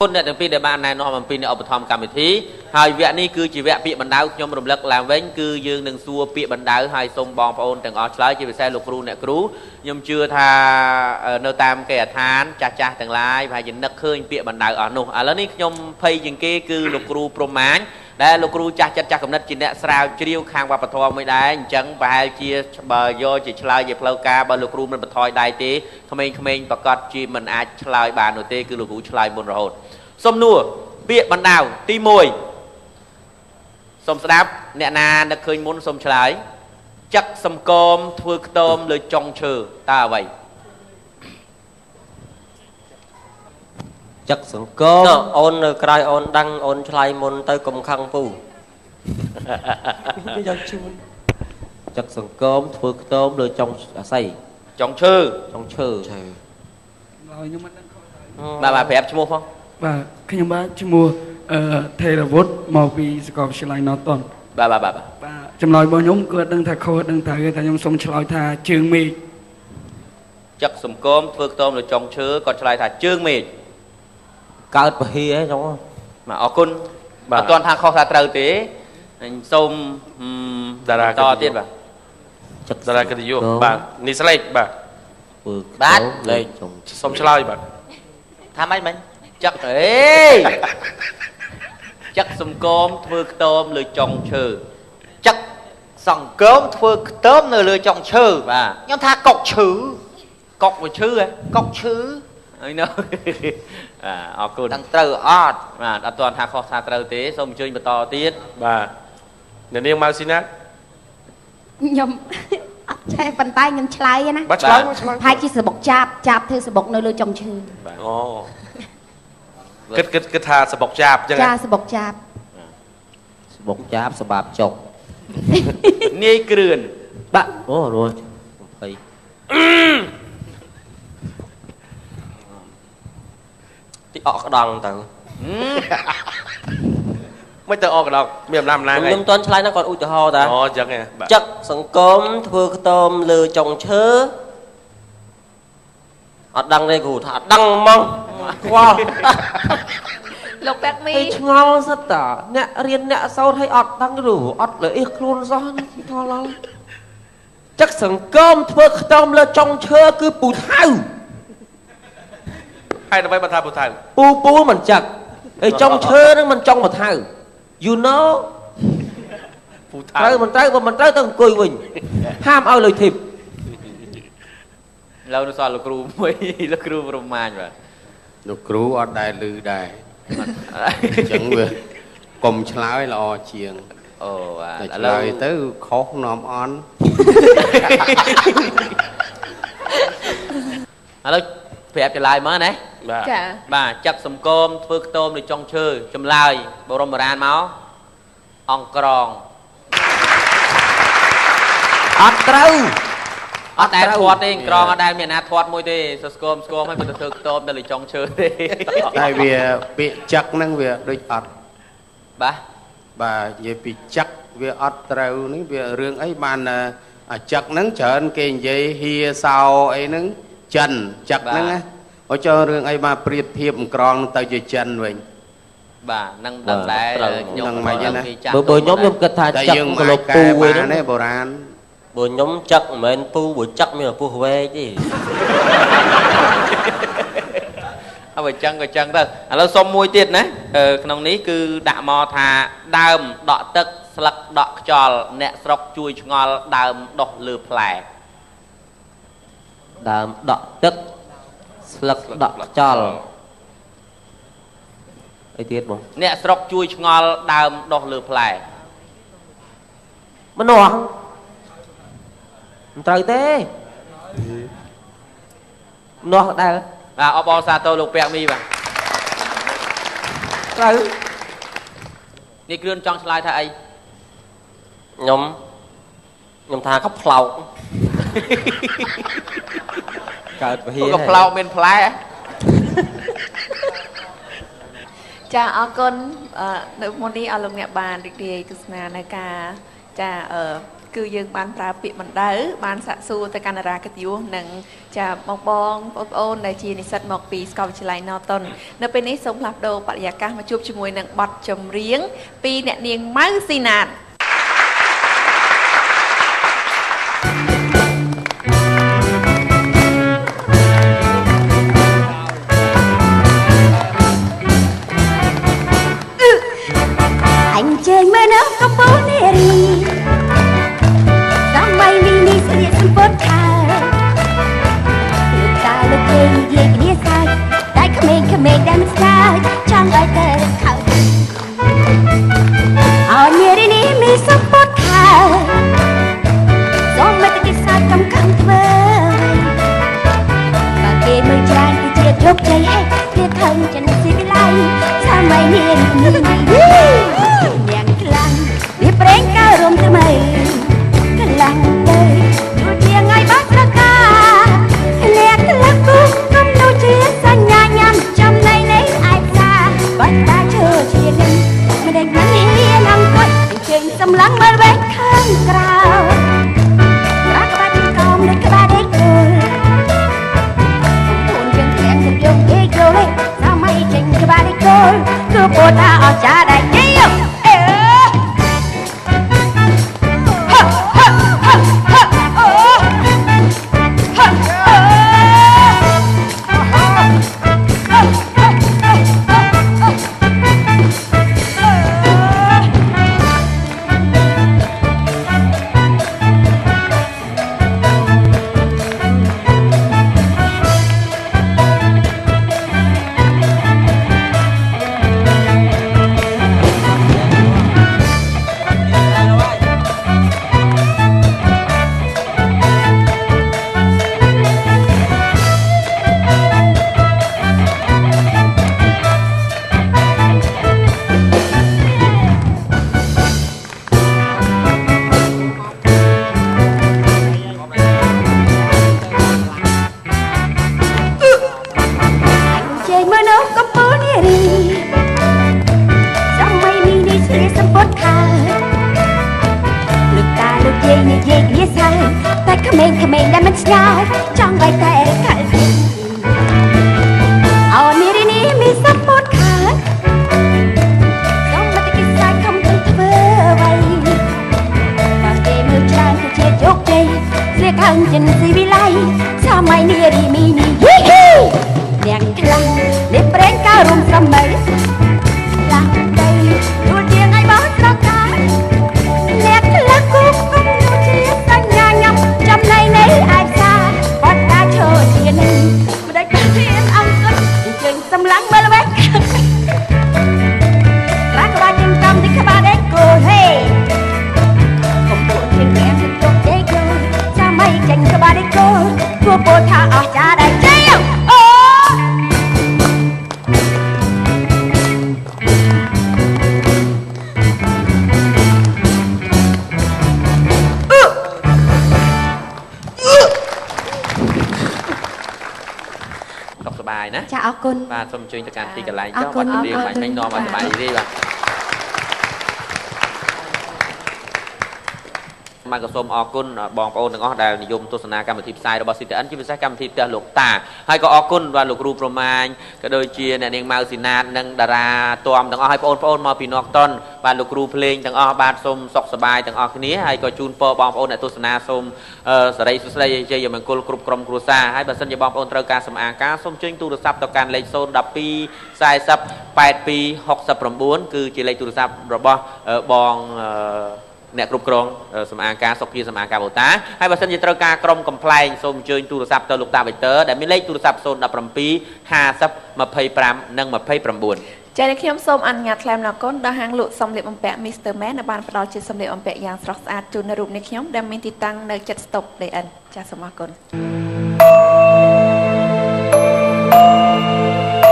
គុណអ្នកទាំងពីរដែលបានណែនាំអំពីឧបត្ថម្ភកម្មវិធីហើយវគ្គនេះគឺជាវគ្គពាក្យបណ្ដៅខ្ញុំរំលឹកឡើងវិញគឺយើងនឹងសួរពាក្យបណ្ដៅហើយសូមបងប្អូនទាំងអស់ឆ្លើយជាពិសេសលោកគ្រូអ្នកគ្រូខ្ញុំជឿថានៅតាមគេហដ្ឋានចាស់ចាស់ទាំងឡាយប្រហែលជានឹកឃើញពាក្យបណ្ដៅអស់នោះឥឡូវនេះខ្ញុំភ័យជាងគេគឺលោកគ្រូព្រហ្មាញដែលលោកគ្រូចាស់ចិត្តចាស់កំណត់ជាអ្នកស្រាវជ្រាវខាងវប្បធម៌មួយដែរអញ្ចឹងប្រហែលជាបើយកជាឆ្លើយជាផ្លូវការបើលោកគ្រូមិនបន្ថយដៃទេក្មេងៗប្រកាសជាមិនអាចឆ្លើយបាននោះទេគឺលោកគ្រូឆ្លើយមុនរហូតសំណួរពាក្យបណ្ដៅទី1សូមស្ដាប់អ្នកណានឹកឃើញមុនសូមឆ្លើយចឹកសំកមធ្វើខ្ទមលើចុងឈើតើអ្វីចឹកសង្គមអូននៅក្រៅអូនដឹងអូនឆ្លើយមុនទៅកុំខឹងពូយកជូនចឹកសង្គមធ្វើខ្ទមលើចុងអាស័យចុងឈើចុងឈើខ្ញុំមិនដឹងខុសបាទបាទប្រាប់ឈ្មោះផងបាទខ្ញុំបាទឈ្មោះថេរវុឌ្ឍមកពីសាកលវិទ្យាល័យណតនបាទបាទបាទបាទចម្លើយរបស់ខ្ញុំគឺអត់ដឹងថាខុសអត់ដឹងត្រូវទេតែខ្ញុំសូមឆ្លើយថាជើងមេឃចឹកសង្គមធ្វើខ្ទមលើចុងឈើគាត់ឆ្លើយថាជើងមេឃកើតពហិហ៎ចុងបាទអរគុណអត់ទាន់ថាខុសថាត្រូវទេសូមតារាតទៀតបាទចឹកតារាកិត្តិយសបាទនេះស្លេកបាទបាទលេខសូមឆ្លើយបាទថាម៉េចមិញចឹកអេចឹកសង្គមធ្វើខ្ទមលើចុងឈើចឹកសង្គមធ្វើខ្ទមនៅលើចុងឈើបាទខ្ញុំថាកុកឈើកុកវាឈើហ៎កុកឈើអីណូអរគុណដឹងត្រូវអត់បាទអត់ទាន់ថាខុសថាត្រូវទេសូមអញ្ជើញបន្តទៀតបាទអ្នកនាងម៉ៅស៊ីណាខ្ញុំអត់ចេះប៉ុន្តែខ្ញុំឆ្លើយណាបាទឆ្លើយឆ្លើយថាជាសបុកចាប់ចាប់ធ្វើសបុកនៅលើចុងឈើអូគិតគិតគិតថាសបុកចាប់អញ្ចឹងចាសបុកចាប់សបុកចាប់សបាបចុកនាយគ្រឿនបាទអូរស់20ទីអកក្តង់ទៅមិនទៅអកក្តង់មានអំណាចអំណាងខ្ញុំមិនទាន់ឆ្លើយណាគាត់ឧទាហរណ៍តាអូអញ្ចឹងហ៎ចឹកសង្គមធ្វើខ្ទមលើចុងឈើអត់ដឹងទេគ្រូថាអត់ដឹងហ្មងខ្វល់លោកពាក់មីឆ្ងល់សិតតាអ្នករៀនអ្នកសោតឲ្យអត់ដឹងឬអត់លើអីខ្លួនសោះថល់ដល់ចឹកសង្គមធ្វើខ្ទមលើចុងឈើគឺពូថៅហើយដើម្បីបើថាពូថៅពូពូមិនចឹកឯចុងឈើនឹងមិនចុងពូថៅ you know ពូថៅត្រូវមិនត្រូវបើមិនត្រូវទៅអង្គុយវិញហាមឲ្យលុយធីបឥឡូវនៅសល់លោកគ្រូមួយលោកគ្រូប្រមាញបាទលោកគ្រូអត់ដែលឮដែរអញ្ចឹងវាកុំឆ្លើយល្អជាងអូបាទឥឡូវទៅខុសនាំអន់ឥឡូវប្រាប់ចម្លើយមកណាចាបាទចឹកសង្គមធ្វើខ្ទមនៅចុងឈើចម្លើយបរមបុរាណមកអង្គក្រងអត់ត្រូវអត់ដែលធាត់ទេក្រងអត់ដែលមានណាធាត់មួយទេសស្គមស្គមហើយបើទៅធ្វើខ្ទមនៅលើចុងឈើទេតែវាពាក្យចឹកហ្នឹងវាដូចអត់បាទបាទនិយាយពីចឹកវាអត់ត្រូវនេះវារឿងអីបានអាចឹកហ្នឹងច្រើនគេនិយាយហៀសោអីហ្នឹងចិនចឹកហ្នឹងណាអូចរឿងអីមកប្រៀបធៀបក្រងទៅជាចិនវិញបាទនឹងដឹងដែរខ្ញុំនឹងមិនណាបើខ្ញុំខ្ញុំគិតថាចឹកក៏លោកពូវិញណាបុរាណបើខ្ញុំចឹកមិនមែនពូបើចឹកមានពោះវែកទេអើបើចឹងក៏ចឹងទៅឥឡូវសុំមួយទៀតណាក្នុងនេះគឺដាក់មកថាដើមដក់ទឹកស្លឹកដក់ខ្យល់អ្នកស្រុកជួយឆ្ងល់ដើមដុះលើផ្លែដើមដក់ទឹកស្លឹកដក់ខ្យល់អីទៀតបងអ្នកស្រុកជួយឆ្ងល់ដើមដុះលើផ្លែមនុស្សមិនត្រូវទេនោះដែលបាទអបអរសាទរលោកពាក់មីបាទត្រូវនេះគ្រឿនចង់ឆ្លើយថាអីខ្ញុំថាក៏ផ្លោកកើតពហិក៏ផ្លោកមានផ្លែចាអរគុណនៅមុននេះអស់លោកអ្នកបានរីករាយទស្សនានៅការចា គឺយើងបានប្រើពាក្យបណ្ដៅបានសាកសួរទៅកាន់តារាកិត្តិយសនិងចាបងបងបងប្អូនដែលជានិស្សិតមកពីសាកលវិទ្យាល័យ Norton នៅពេលនេះសូមផ្លាស់ប្ដូរបរិយាកាសមកជួបជាមួយនឹងបទចម្រៀងពីអ្នកនាងម៉ៅស៊ីណាតអញ្ជើញមើលនៅកំពូលនារីសម័យមីនេះស្លៀកសម្ពុតខើលោកតាលោកគេនិយាយគ្នាសើចតែក្មេងៗដែលមិនស្ដាយចង់ឲ្យទៅខៅអោនារីនេះមានសម្ពុតខើសូមមិនគេសើចកំខំធ្វើបើគេមើលច្រើនគឺជាជោគជ័យហេគេខឹងចិនស៊ីវិល័យសម័យនារីនេះយ៉ាងខ្លាំងវាប្រេងកើរំថ្មីខ្លាំងទៅដូចជាថ្ងៃបាស្រកាលាក់លាក់គូកុំដូចជាសញ្ញាញ៉ាំចំណៃនៃឯកសារបាច់តាឈើជានឹងមិនដេចមិនហ៊ានអង្គុយអញ្ជើញសម្លឹងមើលវែកខាងក្រៅក្រាក្បាលជាកោមដូចក្បាលដេកគោលអូនយើងទាំងសំយកគេយល់សម័យចេញក្បាលដេកគោលគឺពោថាអស្ចារ្យដែរយី បាទសូមអញ្ជើញទៅកាន់ទីកន្លែងចុះបាទជម្រាបបាញ់មិញនាំឲ្យសប្បាយរីករាយបាទ បាទក៏សូមអរគុណបងប្អូនទាំងអស់ដែលនិយមទស្សនាកម្មវិធីផ្សាយរបស់ CTN ជាពិសេសកម្មវិធីផ្ទះលោកតាហើយក៏អរគុណបាទលោកគ្រូប្រមាញក៏ដូចជាអ្នកនាងម៉ៅស៊ីណាតនិងតារាទាំទាំងអស់ហើយបងប្អូនមកពីណកតុនបាទលោកគ្រូភ្លេងទាំងអស់បាទសូមសុខសប្បាយទាំងអស់គ្នាហើយក៏ជូនពរបងប្អូនអ្នកទស្សនាសូមសេរីសួស្តីជ័យមង្គលគ្រប់ក្រុមគ្រួសារហើយបើសិនជាបងប្អូនត្រូវការសម្អាងការសូមជើញទូរស័ព្ទទៅកាន់លេខ012 40 82 69គឺជាលេខទូរស័ព្ទរបស់បងអ្នកគ្រប់គ្រងសម្អាងការសុខជាសម្អាងការបូតាហើយបើសិនជាត្រូវការក្រុមកំប្លែងសូមអញ្ជើញទូរស័ព្ទទៅលោកតាវិទ័រដែលមានលេខទូរស័ព្ទ017 50 25និង29ចា៎ខ្ញុំសូមអនុញ្ញាតថ្លែងអំណរគុណដល់ហាងលក់សម្លៀកបំពាក់ Mr. Man ដែលបានផ្ដល់ជាសម្លៀកបំពាក់យ៉ាងស្រស់ស្អាតជូននៅរូបនេះខ្ញុំដែលមានទីតាំងនៅជិតស្តុប DN ចា៎សូមអរគុណ